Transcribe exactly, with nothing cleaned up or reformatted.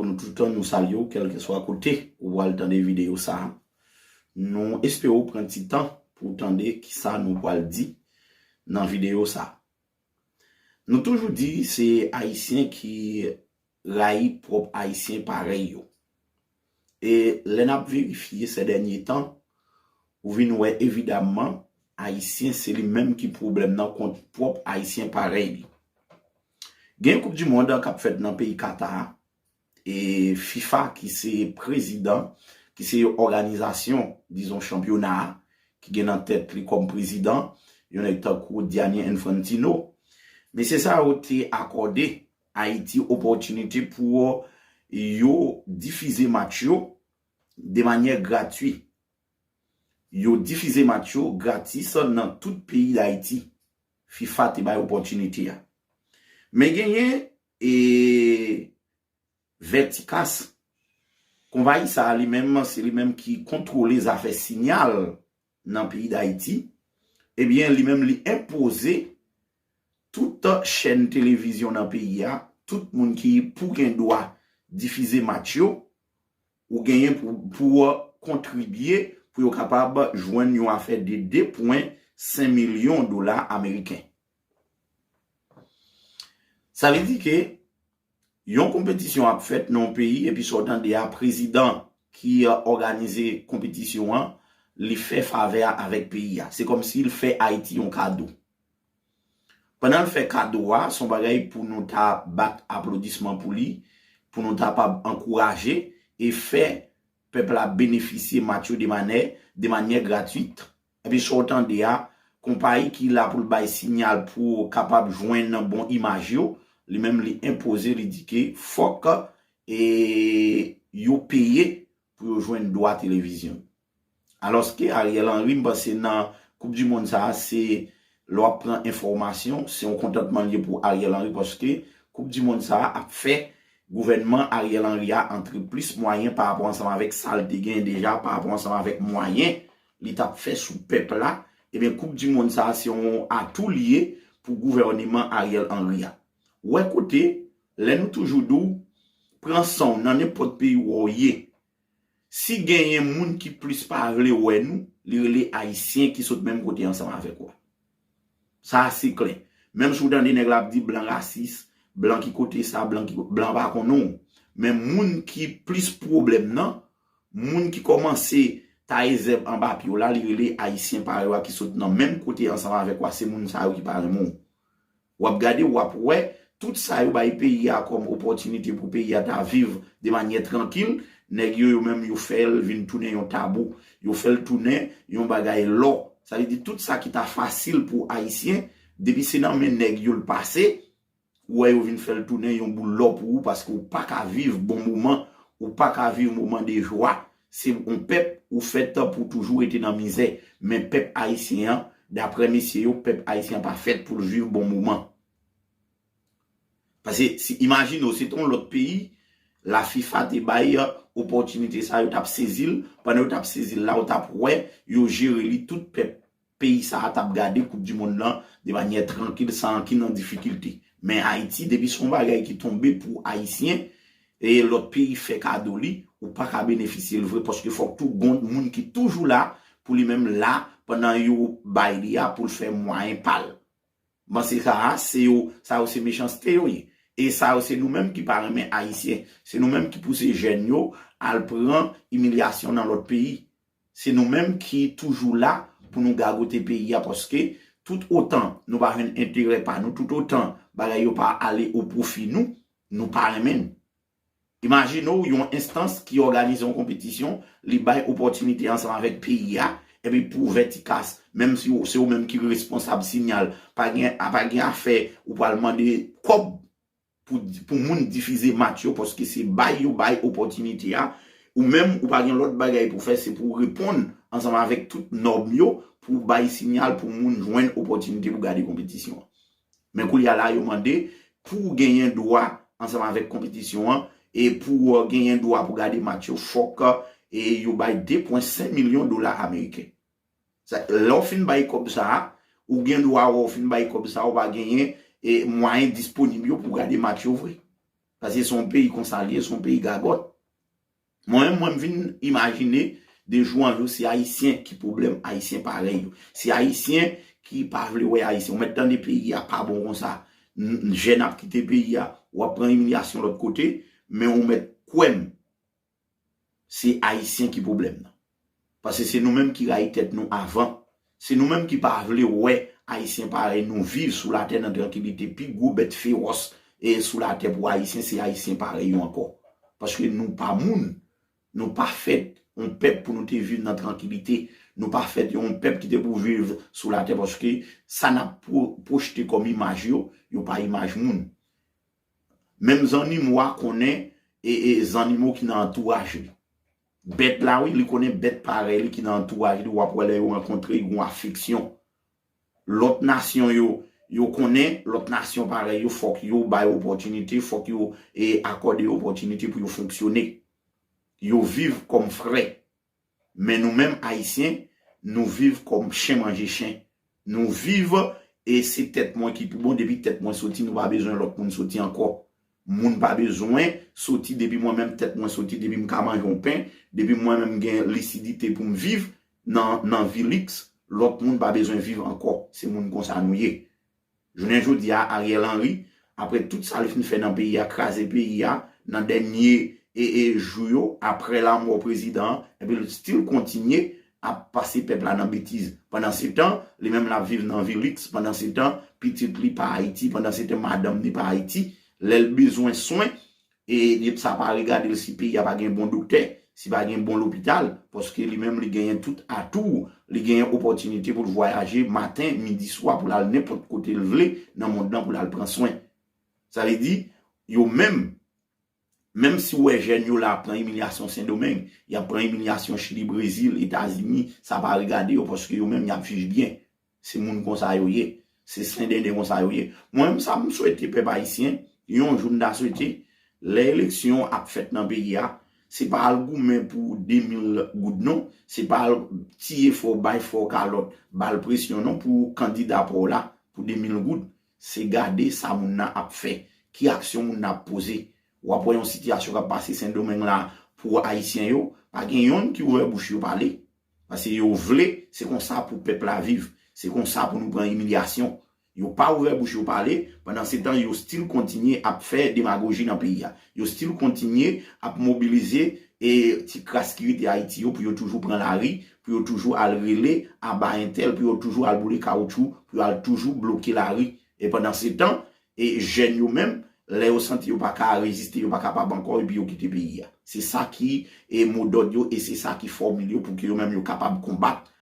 Nou toutan nou salye w, kèlkeswa kote ou pral tande videyo sa a. Nou espere w pran ti tan pou w tande kisa nou pral di nan videyo sa a. Nou toujou di se Ayisyen ki rayi pwòp Ayisyen parèy yo. E lè n ap verifye sè dènye tan, ou vin wè evidamman Ayisyen se li menm ki pwoblèm nan kont pwòp Ayisyen parèy li. Gen Koup di Mond k ap fèt nan peyi Kata a, e FIFA ki se prezidan, ki se òganizasyon, dizon, chanpyona a, ki gen nan tèt li kòm prezidan, yon nèg tankou Gianni Infantino. Mesye sa yo te akòde Ayiti opòtinite pou yo difize match yo de manyè gratwi. Yo difize match yo gratis nan tout peyi Dayiti. FIFA te bay opòtinite a. Men genyen e Verticas, konpayi sa a li menm, se li menm ki kontwole zafè siyal nan peyi Dayiti. Ebyen, li menm li enpoze tout chèn televizyon nan peyi a, tout moun ki pou gen dwa difize match yo, ou genyen pou, pou kontribye pou yo kapab jwenn yon afè de de pwen senk milyon dola ameriken. Sa vle di ke yon konpetisyon ap fèt nan yon peyi, epi sa w tande a, prezidan ki òganize konpetisyon an, li fè favè a avèk peyi a. Se kòmsi l fè Ayiti yon kado. Pandan l fè kado a, se yon bagay pou nou ta bat aplodisman pou li, pou nou ta kapab ankouraje e fè pèp la benefisye match yo de manyè, de manyè gratwit. Epi sa w tande a, konpayi ki la pou l bay siyal pou kapab jwenn bon imaj yo, li menm li enpoze, li di ke fòk e yo peye pou yo jwenn dwa televizyon. Alòske Ariel Henry, m panse nan Koup di Mond sa a, se lè w ap pran enfòmasyon, se yon kontantman l ye pou Ariel Henry, paske Koup di Mond sa a ap fè gouvènman Ariel Henry a antre plis mwayen pa rapò ansanm avèk sa l te gen deja, pa rapò ansanm avèk mwayen li t ap fè sou pèp la. Ebyen, Koup di Mond sa a, se yon atou li ye pou gouvèneman Ariel Henry a. Wè kote, lè nou toujou di w, pran san w nan nenpòt peyi w ye. Si genyen moun ki plis pa vle wè nou, li rele Ayisyen ki sot menm kote ansanm avèk ou a. Sa a se klè. Menm si w tande nèg la ap di blan rasis, blan ki kote sa, blan ki, blan pa konnen w. Men moun ki plis pwoblèm nan, moun ki kòmanse taye zèb anba pye w la, li rele Ayisyen parèy ou a ki sot nan menm kote ansanm avèk ou a, se moun sa yo ki pa renmen w. W ap gade, w ap wè, tout sa yo bay peyi a kòm opòtinite pou peyi a ta viv de manyè trankil, nèg yo, yo menm, yo fè l vin tounen yon tabou. Yo fè l tounen yon bagay lò. Sa vle di, tout sa ki ta fasil pou Ayisyen, depi se nan men nèg yo l pase, ou wè yo vin fè l tounen yon boul lò pou ou, paske ou pa ka viv bon moman, ou pa ka viv moman de jwa. Se yon pèp ou fèt pou toujou rete nan mizè. Men pèp ayisyen an, daprè mesye yo, pèp ayisyen an pa fèt pou l viv bon moman. Paske, si, imajine w, se te yon lòt peyi, la FIFA te bay, euh, opòtinite sa, yo t ap sezi l. Pandan yo t ap sezi l la, ou t ap wè, yo jere li, tout pèp peyi sa a t ap gade Koup di Mond lan de manyè trankil, san ankenn difikilte. Men Ayiti, depi se yon bagay ki tonbe pou Ayisyen, e lòt peyi fè kado li, ou pa ka benefisye l vre, paske fòk tou gon moun ki toujou la pou li menm la, pandan yo bay li a, pou l fè mwayen pa l. M panse sa a, se yo, sa yo se mechanste yo ye. E sa yo se nou menm ki pa renmen Ayisyen. Se nou menm ki pouse jèn yo al pran imilyasyon nan lòt peyi. Se nou menm ki toujou la pou nou gagote peyi a, paske tout otan nou pa jwenn enterè pa nou, tout otan bagay yo pa ale o pwofi nou, nou pa renmen n. Imajine w yon enstans ki òganize yon konpetisyon, li bay opòtinite ansanm avèk peyi a, epi pou Verticas, menm si w, se ou menm ki responsab siyal, pa gen, pa gen afè ou pral mande kòb pou, pou moun difize match yo, paske se bay yo bay opòtinite a. Ou menm, ou pa gen lòt bagay pou fè, se pou w reponn ansanm avèk tout nòm yo, pou w bay siyal pou moun jwenn opòtinite pou gade konpetisyon an. Men koulye a la, yo mande pou w genyen dwa ansanm avèk konpetisyon an, e pou w genyen dwa pou gade match yo, fòk, e yo bay de pwen senk milyon dola ameriken. Sa, lè w fin bay kòb sa a, ou gen dwa wè w fin bay kòb sa a, ou pa genyen, e, mwayen disponib yo pou w gade match yo vre. Paske se yon peyi konsa l ye, se yon peyi gagòt. Mwen menm, mwen m vin imajine de jou an jou, se Ayisyen ki pwoblèm Ayisyen parèy yo. Se Ayisyen ki pa vle wè Ayisyen. Ou mèt tande peyi a pa bon konsa. N- Jèn ap kite peyi a, w ap pran imilyasyon lòt kote, men ou mèt kwè m, se Ayisyen ki pwoblèm nan. Paske se nou menm ki rayi tèt nou avan. Se nou menm ki pa vle wè Ayisyen parèy nou viv sou latè nan trankilite. Pi gwo bèt fewòs e sou latè pou Ayisyen, se Ayisyen parèy yo ankò. Paske nou pa moun. Nou pa fèt yon pèp pou nou te viv nan trankilite. Nou pa fèt yon pèp ki te pou viv sou latè paske sa n ap pwo- pwojte kòm imaj yo, yo pa imaj moun. Menm zannimo a konnen e, e zannimo ki nan antouraj li. Bèt la, wi, li konnen bèt parèy li ki nan antouraj li, w ap wè lè yo rankontre, yo gen afeksyon. Lòt nasyon yo, yo konnen lòt nasyon parèy yo, fòk yo bay opòtinite, fòk yo e, akòde opòtinite pou yo fonksyone. Yo viv kòm frè. Men nou menm Ayisyen, nou viv kòm chen manje chen. Nou viv e se tèt mwen ki pi bon, depi tèt mwen soti, nou pa bezwen lòt moun soti ankò. Moun pa bezwen soti depi mwen menm tèt mwen soti, depi m ka manje yon pen, depi mwen menm gen lisidite pou m viv nan, nan vi liks, lòt moun pa bezwen viv ankò. Se moun konsa nou ye. Jounen jodi a, Ariel Henry, apre tout sa li fin fè nan peyi a, kraze peyi a, nan dènye e, e jou yo, apre lanmò prezidan an, epi l still kontinye ap pase pèp la nan betiz. Pandan se tan, li menm l ap viv nan vi liks, pandan se tan, pitit li pa Ayiti, pandan se tan, madanm li pa Ayiti, lè l bezwen swen, e sa pa regade l si peyi a pa gen bon doktè, si pa gen bon lopital, paske li menm li genyen tout atou, li genyen opòtinite pou l vwayaje maten, midi, swa, pou l al nenpòt kote l vle nan mond lan pou l al pran swen. Sa vle di, yo menm, menm si w wè jèn yo la ap pran imilyasyon Sendomeng, y ap pran imilyasyon Chili, Brezil, Etazini, sa pa regade yo paske yo menm y ap viv byen. Se moun konsa yo ye. Se sendenden konsa yo ye. Mwen menm sa m swete pèp ayisyen, yon jou m ta swete, lè eleksyon ap fèt nan peyi a, se pa al goumen pou de mil goud non, se pa al tiye fò, bay fò kalòt, ba l presyon non pou kandida pa w la pou de mil goud. Se gade sa moun nan ap fè, ki aksyon moun nan ap poze. W ap wè yon sitiyasyon k ap pase Sendomeng la pou ayisyen yo, pa gen yonn ki ouvè bouch yo pale. Paske yo vle, se konsa pou pèp la viv. Se konsa pou nou pran imilyasyon. Yo pa ouvè bouch yo pale, pandan se tan yo still kontinye ap fè demagoji nan peyi a. Yo still kontinye ap mobilize e ti kras ki rete Ayiti yo pou yo toujou pran lari, pou yo toujou al rele aba entèl, pou yo toujou al boule kawoutchou, pou yo al toujou bloke lari. E pandan se tan, e jèn yo menm, lè yo santi yo pa ka reziste, yo pa kapab ankò, epi yo kite peyi a. Se sa ki e modòd yo, e se sa ki fòmil yo pou ke yo menm yo kapab konbat